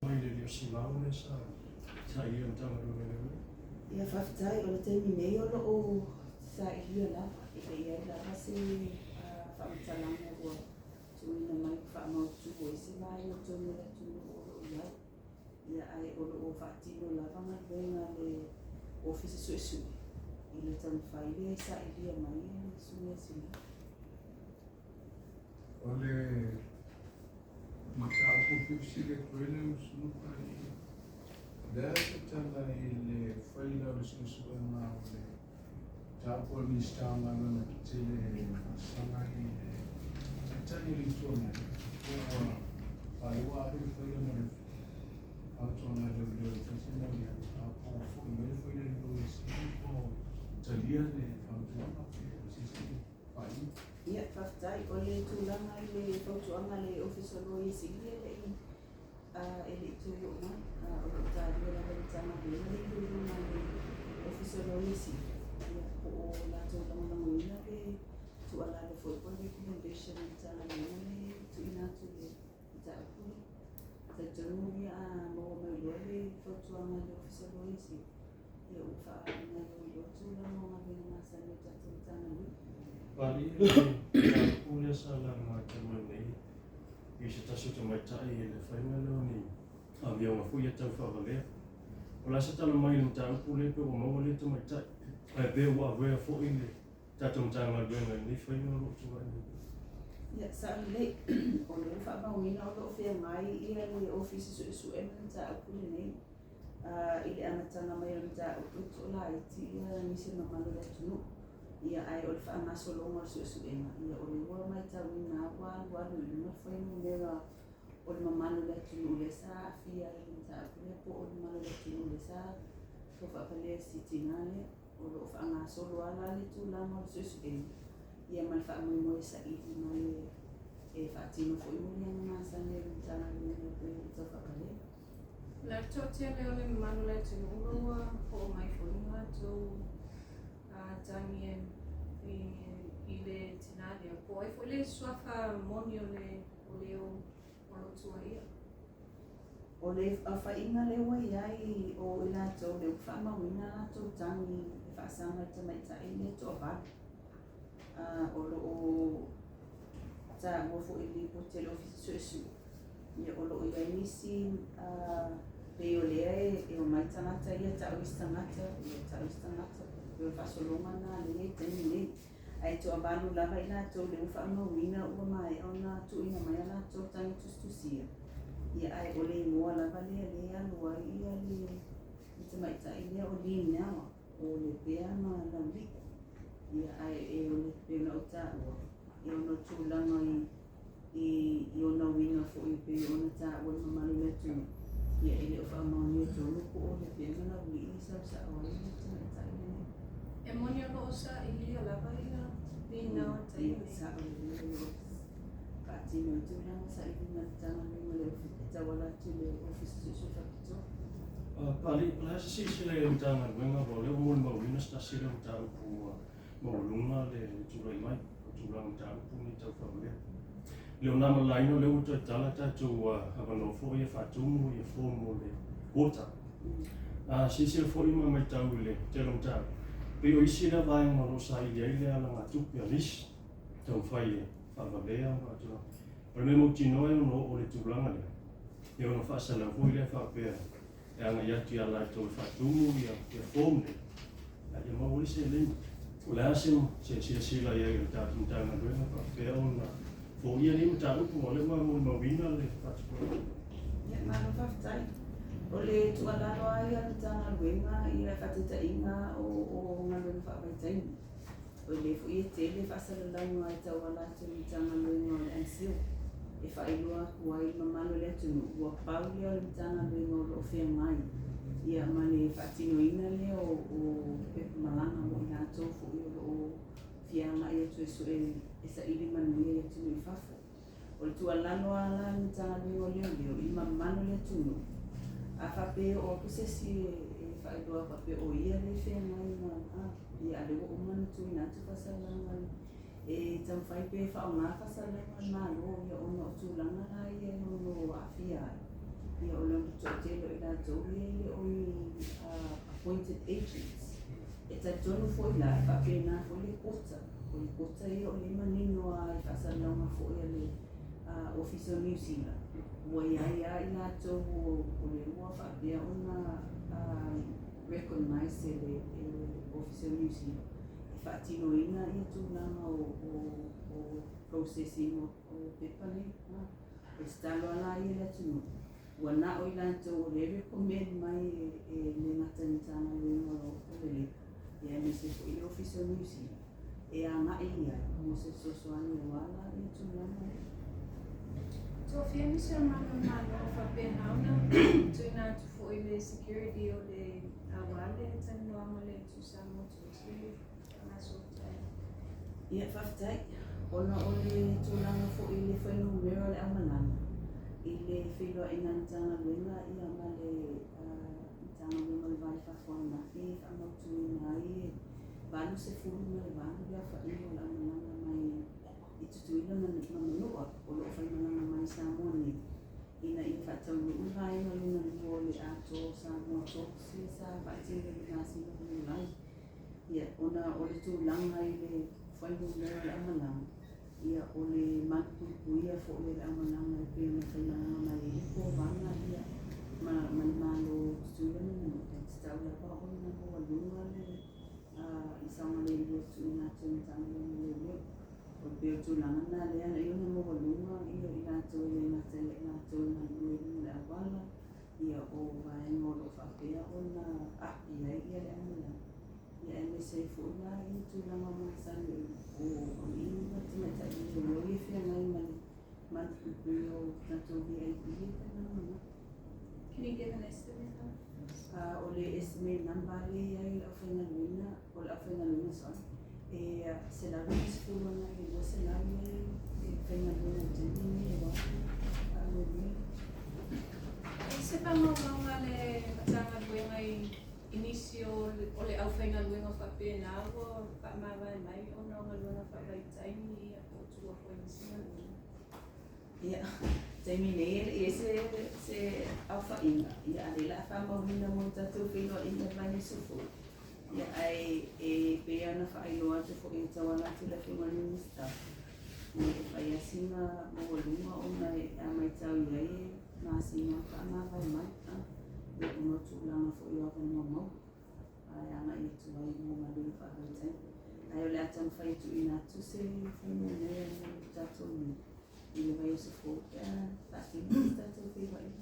Mai le leo Simao lea sa sailia i le Matagaluega o Leoleo. Ia faafetai, o le taimi nei o lo o sailia lava, e le i i ai lava se faamatalaga ua tuuina mai ua faamautu ai se vaega tonu o le atunuu o lo o i ai. Ia ae o lo o faatino lava galuega a le Ofisa Suesue i le taumafai lea e sailia mai le Susuga ia Simao. O le mataupu e fia fesili atu ai lau Susuga Papalii, o le a se tala i le faila o le suesuega o le mataupu a le Minisita o Galuega Tetele e faasaga i le Taitai o le Itu Agai, po ua faaiu ua ave le faila ma le fautuaga a leoleo e fai sana a po ua foi mai le faila i le Loia Sili po ua talia le fautuaga pe o se isi faaiuga. Ia, faafetai. O le tulaga i le fautuaga a le Ofisa o Loia Sili e le i e le i toe oo mai. O lo o talia lava e le Matagaluega le iloiloga a le Ofisa o Loia Sili, ia, po o latou lagolagoina le tuualalo foi po o le recommendation a le Matagaluega lea e tuuina atu i le mataupu lea. E talitonu a maua mai loa le fautuaga a le Ofisa o Loia Sili, ia ua faagaoioi loa tulaga o galuega masani a le tatou Matagaluega. Papalii, o le mataupu lea sa laga talu ai nei i se tasi o tamaitai i le faiga lea o ni amioga foi ia tau faavalea. O le a se tala mai i le mataupu lea pe ua maua lea tamaitai ae pe ua avea foi le tatou Matagaluega i lenei faiga o lo o tulai mai nei? Ia, sao lelei. O lea ua faamauina o lo o feagai ia le Ofisa Suesue ma le mataupu lenei. I le amataga mai o le mataupu e toalaiti ia nisi o le mamalu o le atunuu. Ia, ae o le faagasologa o le suesuega, ia o lea ua matauina lava ua alualu i luga le fuainumera o le mamalu o le atunuu lea sa aafia i le mataupu lea po o le mamalu o le atunuu lea sa tau faavalea i si tina lea. O lo o faagasolo lava la le tulaga o le suesuega, ia ma le faamoemoe e saili mai e faatino foi moliaga masani a le Matagaluega e pei ona tau faavalea. O le toatele o le mamalu o le atunuu ma ua oo mai foi ni latou tagi i le tina lea. Po o ai foi le suafa moni o le o le o lo o tuuaia? O le aofaiga lea ua i ai o i latou lea ua faamauina a latou tagi e faasaga i le tamaitai lea e toavalu. O lo o taua foi i le lipoti a le Ofisa Suesue, ia o lo o i ai nisi pei o lea e omai tagata ia tau isi tagata, ia tau isi tagata, pei o le faasologa lena lea e i ai i le taimi nei. Ae toavalu lava i latou lea ua faamauina ua maea ona tuuina mai a latou tagi tusitusia, ia ae o le igoa lava lea lea e alu ai ia le tamaitai lea o Linawa, o Lepea ma Laulii. Ia ae e o le pei ona ou taua, e ono tulaga i i ona uiga foi e pei ona taua i le mamalu o le atunuu, ia e le o faamaonia tonu po o Lepea ma Laulii e sau sao ai le tamaitai lenei. E moni o lo o sailia lava ia Linawa i taimi Ia, nei. sao lelei o lo o faatino ai tulaga sailiga a le Matagaluega e tauala atu i le Ofisa Suesue Faapitoa. Papalii, o le a se silasila i le Matagaluega aua o lea ua molimauina se tasi lea o mataupu ua maualuga le tulai mai o tulaga mataupu nei tau faavalea. Le o na malalaina o lea ua toe tala tatou avanoa foi e faatumu ia form o le quota. A silasila foi ma matau i le tele o mataupu, pei o isi lea vaega o lo o saili ai le alagatupe a nisi taumafai e faavalea ma tulaga. O le mea mautinoa e ono oo i le tulaga lea, e ono faasalau foi lea faapea e agai atu ia latou e faatumu ia form nei, a ia maua ai seleni. O le a se silasila i ai a le tatou Matagaluega faapea ona foia nei mataupu aua o lea ua molimauina le faatupulaia? Ia, malo faafetai. O le tuualalo lava ia a le Matagaluega ia faataitaiga o galuega faavaitaimi. O lea foi e tele faasalalauga e tauala atu i le Matagaluega o le MCIL e faailoa atu ai i le mamalu o le atunuu ua pau lea o le Matagaluega o lo o feagai ia ma le faatinoina lea o pepa malaga mo i latou foi o lo o fia agai atu e sue e saili manuia i atunuu i fafo. O le tuualalo lava la a le Matagaluega o Leoleo i le mamalu o le atunuu, a faapea e oo atu se isi e faailoa faapea o ia lea e feagai ma ia a o lea ua uma ona tuuina atu faasalalauga e taumafai pea e faaaoga faasalalauga a le Malo ia ona o tulaga la ia e ono aafia ai. Ia o le toatele o i latou ia e le o ni appointed agents. E talitonu foi la e faapena foi le quota. O le quota ia o lea e manino lava i faasalalauga foi a le Ofisa o Niu Sila, ua i ai lava i latou o le ua faapea ona recognize e le Ofisa o Niu Sila e faatinoina ia tulaga o processing o pepa nei. O le tatalo lava la ia i le atunuu, ua na o i latou o lea e recommend mai e le gata i le Matagaluega o le Leipa, ia aemaise foi le Ofisa o Niu Sila, e agai i ai mo se fesoasoani aua la ia tulaga ia. Toafia nisi o manu o malo o faapena ona tuuina atu foi le security o le auā le talanoaga o le Tuisamoa Tours le faagasolo. Ia, faafetai. Ona o le tulaga foi i le fuainumera o le aumalaga, i le feiloaiga a le Matagaluega ia ma le Matagaluega o le Va i Fafo ananafi e faamautuina ai e 88 le aofaiga o le aumalaga mai i Tutuila ma Manua o lo o faimalaga mai i Samoa nei, ina ia faataunuu le vaega lona lua o le atoa o Samoa Talks lea sa faatino i le masina o Iulai. Ia, ona o le tulaga i le fuainumera o le aumalaga, ia o le malupuipuia foi o le aumalaga e pei ona faimalaga mai ai le Kovana ia ma le Malo o Tutuila ma Manua, e tatau lava ona maualuga le saogalemu e tuuina atu e le Matagaluega o Leoleo. O le pei o le tulaga lena lea e ala ai ona maualuga ia i latou e le gata ia i latou e galulue i luga o le auala, ia o vaega o lo o faapea ona api ai ia le aumalaga, ia aemaise ai foi la ia tulaga masani o alii ma tamaitai leoleo ia e feagai ma le malupuipuia o tatou VIP ia e faimalaga mai. Can you give an estimate of? O le estimate number lea e i ai le aufaigaluega, o le aufaigaluega sorry, e 150 agai i le 200 e faigaluega i le taimi lenei aua le faamoemoe. E se faamaumauga a le Matagaluega i nisi o le aufaigaluega faapena ua faamavae mai ona o galuega faavaitaimi ia po o tuua foi i nisi galuega. Ia, taimi nei e le i ai se aofaiga, ia a o lea o le a faamauina mo le tatou feiloaiga i le vaiaso fou. Ia ae e pei ona faailoa atu foi e tauala atu i le Afioga i le Minisita, ia e fai lava sina maualuga ona a matau i ai e masina faamavae mai ia ona o tulaga foi o avanoa maua ae agai atu ai mo galuega faavaitaimi. Ae o le a taumafai e tuuina atu se fuainumera mo tatou nei i le vaiaso fou pe a faatino se tatou feiloaiga.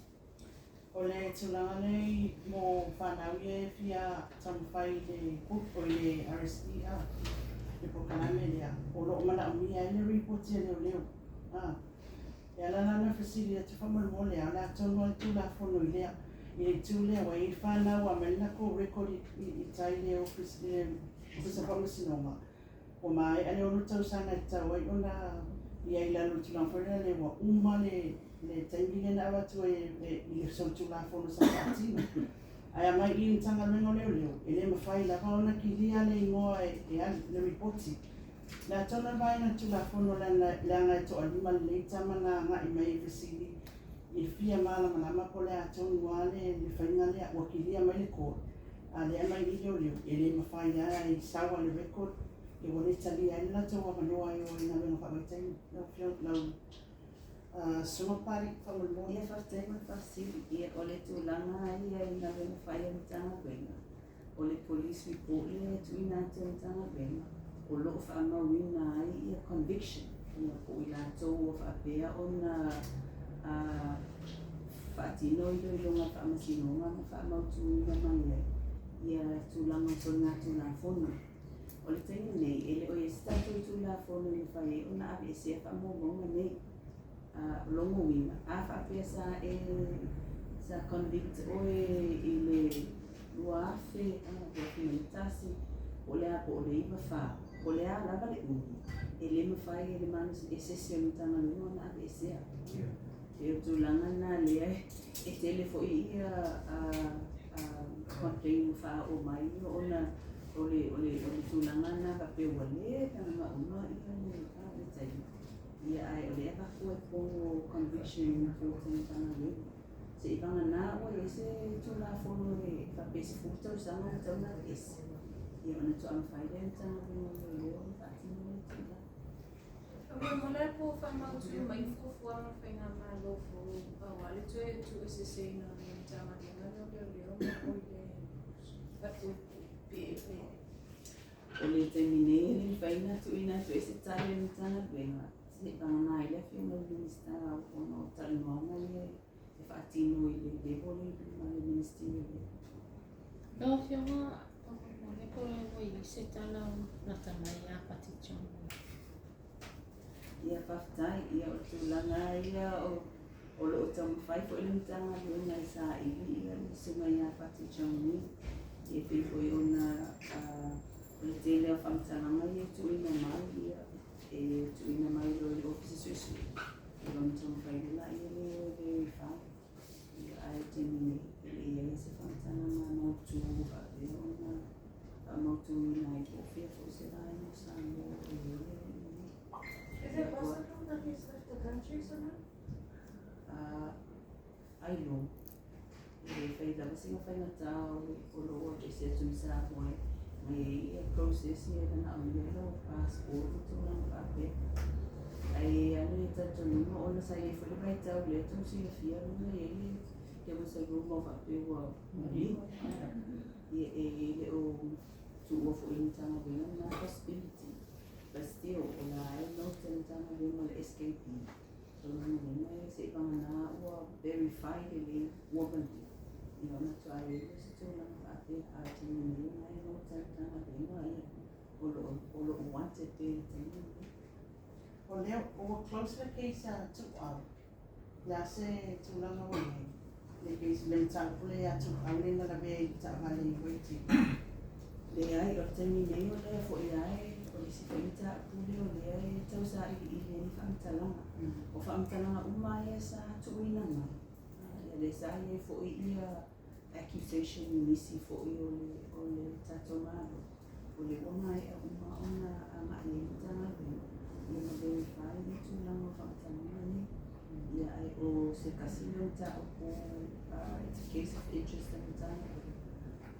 O le tulaga nei mo fanau ia e fia taumafai i le o i le RSE a le polokalame lea o lo o manaomia ai le ripoti a leoleo a. E ala la ona fesili atu faamolemole a o le a tonu lava le Tulafono i lea i le itu lea ua i ai fanau ua aumai le latou record i tai i le ofisa i le Ofisa o Faamasinoga ua maea le 6 tausaga e tatau ai ona i ai i lalo o le tulaga foi lea ua uma le taimi lea na avatu ai i le solitulafono sa faatino ae aumai i le Matagaluega o Leoleo e le mafai lava ona kilia le igoa e alu le ripoti. Le a tonu le vaega o le Tulafono leaga e toalima lenei tama na agai mai e fesili e fia malamalama po o le a tonu lava le faiga lea ua kilia mai le court a lea aumai i leoleo e le mafai lava e sau le record e ua le talia ai le latou avanoa e o i galuega faavaitaimi. Lau Afioga lau Susuga Papalii faamolemole. Ia, faafetai mo le faafesili. Ia, o le tulaga ia i galuega fai a le Matagaluega, o le police report lea e tuuina atu e le Matagaluega, o lo o faamauina ai ia conviction, ia po o i latou ua faapea ona faatino iloiloga a le Faamasinoga ma faamautuina mai ai ia tulaga o soligatulafono. O le taimi nei, e le o i ai se tatou Tulafono e mafai ai ona aveesea faamaumauga nei. O lona uiga, a faapea sa convict oe i le 2000, 2001, po o le a po o le 94, po o le a lava le umi, e le mafai e le malosi e se isi o le Matagaluega ona aveesea. E o tulaga na lea e tele foi ia complain ua faaoo mai ona o le tulaga na faapea ua leva ona uma ia le taimi. Ia ae o lea e avatu ai i totonu o conviction report a le Matagaluega. Seivagana ua i ai se Tulafono e faapea e 10 tausaga ua tatau ona aveese, ia ona faatoa mafai lea e le Matagaluega o Leoleo ona faatino lea tulaga. Faamolemole po o faamautu mai fuafuaga a le Faigamalo fou aua le toe tuueseseina o le Matagaluega lea o Leoleo ma o i le PA. O le taimi nei e le mafai ona tuuina atu ai se tali a le Matagaluega seivagana ai le Afioga i le Minisita ona o talanoaga ia e faatino i le level lea i luma o le Ministerial level. Lau Afioga, faamolemole po ua i ai se tala o lata mai ia Pati John. Ia faafetai, ia o tulaga ia o lo o taumafai foi le Matagaluega e saili ia le susuga ia Pati John Lee. E pei foi ona o le tele o faamatalaga ia e tuuina mai, ia e tuuina mai loa i le Ofisa Suesue, ia ona taumafai lea e verify. Ia ae o le taimi nei, e le i i ai se faamatalaga mautu ua faapea ona faamautuina ai po o fea foi se vaega o Samoa o i ai le alii nei. Is it possible that he's left the country somehow? Ailoga. E le fai lava sina faigata o lo o aveese atu ma Samoa e i ai process ia e manaomia lou passport ma tulaga faapea. Ae i ai le talitonuga ona sa i ai foi le vaitau lea tou silafia lea na i ai le there was a rumour faapea ua maliu. Ia e le o tuua foi i le Matagaluega lena possibility. But still, o la e note le Matagaluega o le SKP. O lona uiga e seivagana ua verify lelei ua maliu, ia ona faatoa i ai lea o se tulaga faapea. A o le taimi nei o la e note lava le Matagaluega ia o lo o wanted pea i le taimi lenei. O lea ua close le case a Tuuau, le a se tulaga ua i ai le case le mataupu lea ia Tuuau lea na lavea i le taavale i Vaitele? Leai, o le taimi nei o lea foi lava o le isi foi mataupu lea o lea e tau sailiili ai ni faamatalaga. O faamatalaga uma ia sa tuuina mai, ia lea sa i ai foi ia accusation i nisi foi o le tatou Malo, o lea ua maea uma ona agai i ai le Matagaluega ia ma verify le tulaga o faamatalaga nei. Ia ae o se tasi lea o mataupu, it's a case of interest a le Matagaluega.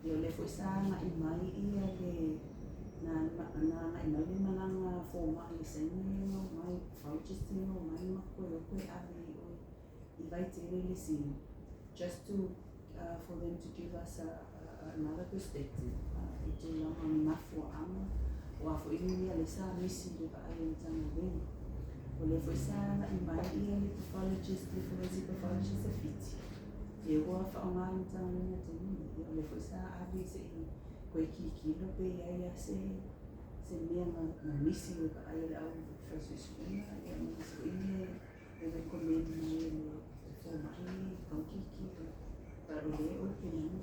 Ia o lea foi sa agai mai ia le na agai mai le malaga fomai a Saina ia na omai, pathologist ia na omai ma toe o toe ave i o i Vaitele le scene just to for them to give us another perspective i tulaga o ni mafuaaga o a foi ni mea lea sa misi i le vaai a le Matagaluega. O lea foi sa agai mai ia le pathologist, le forensic pathologist a Fiti, lea ua faaaoga e le Matagaluega i le taimi nei. Ia o lea foi sa ave se i toe tilotilo pe i ai lava se mea na misi i le vaai a le au fai suesuega, ia ma nisi foi mea e recommend mai e le fomai e tatau ona tilotilo. But o lea e open lava le